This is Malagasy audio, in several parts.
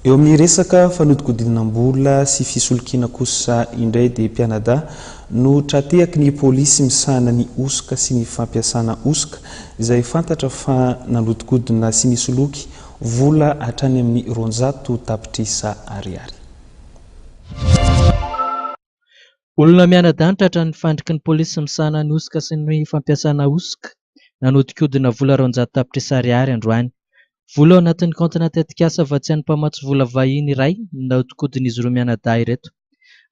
Eo amin'ny resaka fanodikodinam-bola sy fisolokiana kosa indray dia mpianadahy no tra-tehaky ny polisy misahana ny hosoka sy ny fampiasana hosoka izay fantatra fa nanodikodina sy nisoloky vola hatrany amin'ny 200 tapitrisa ariary. Olona mianadahy no tratran'ny fandriky ny polisy misahana ny hosoka sy ny fampiasana hosoka. Nanodinkodina vola 200 tapitrisa ariary androany. Vola ao anatin'ny kaontina tetikasa vatsian'ny mpamatsy vola vahiny iray no nahodinkodin'izy roa mianadahy ireto.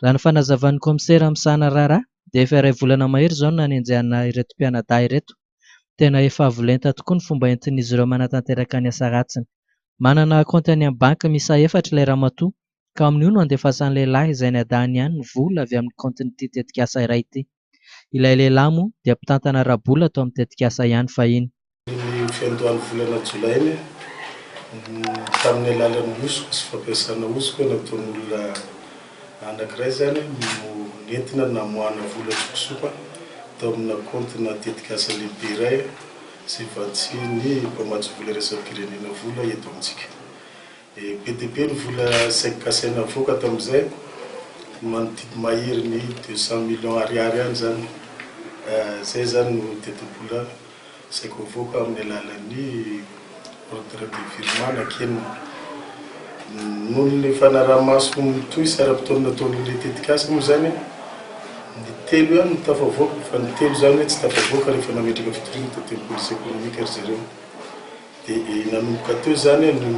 Raha ny fanazavan'ny kaomisera misahana raharaha dia efa iray volana mahery izao no nanenjehana ireto mpianadahy ireto. Tena efa avo lenta tokoa ny fomba entin'izy ireo manatanteraka ny asa ratsiny. Manana kaonty any amin'ny banky miisa efatra ilay ramatoa ka amin'io no andefasan'ny lehilahy izay niadahany ihany ny vola avy amin'ny kaontin'ity tetikasa iray ity. Ilay lehilahy moa dia mpitantana ara-bola tao amin'ny tetikasa ihany fahiny. Ny fiandohan'ny volana jolay iny, tamin'ny alalan'ny hosoka sy fampiasana hosoka nataon'olona anankiray izany no nentina namoahana vola an-tsokosoko tao amina kaontina tetikasa lehibe iray izay vatsian'ny mpamatsy vola iraisam-pirenena vola eto amintsika. Be dia be ny vola saika kasaina havoaka tamin'izay, manodidina mahery ny 200 millions ariary any izany. Izay izany no tetibola saika havoaka amin'ny alalan'ny ordre de virement nakenina. Noho ny fanaraha-maso mitohy sy ara-potoana nataon'ilay tetikasa moa izany, ny telo ihany no tafavoaka, fa ny telo izany hoe tsy tafavoaka rehefa nametraka fitoriana taty amin'ny police économique ry zareo. Dia nanomboka teo izany no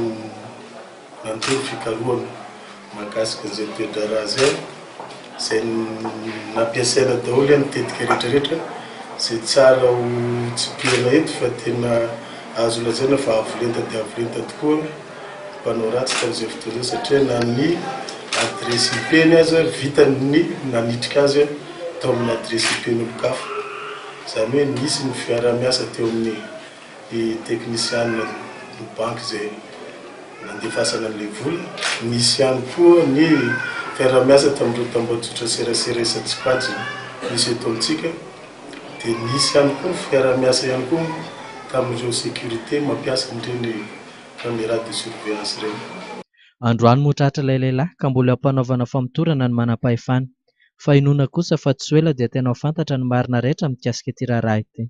nandeha ny fikarohana mahakasika an'izay toe-draharaha izay, izay nampiasaina daholo ny tetika rehetra rehetra izay tsara ho tsipihana eto fa tena azo lazaina fa avo lenta dia avo lenta tokoa ny mpanao ratsy tamin'izay fotoana izay satria na ny adiresy IP-ny aza vitany ny nanitrika azy tao amin'ny adiresy IP-n'olon-kafa. Izany hoe nisy ny fiaraha-miasa teo amin'ny ny teknisianina ny banky izay nandefasana an'ilay vola. Nisy ihany koa ny fiaraha-miasa tamin'ireo tambajotra serasera isan-tsokajiny misy eto amintsika. Dia nisy ihany koa ny fiaraha-miasa ihany koa tamin'ireo sécurité mampiasa an'ireny caméra de surveillance ireny. Androany moa tratra ilay lehilahy ka mbola ampanaovana famotorana ny manam-pahefana. Fa inoana kosa fa tsy ho ela dia tena ho fantatra ny marina rehetra mikasika ity raharaha ity.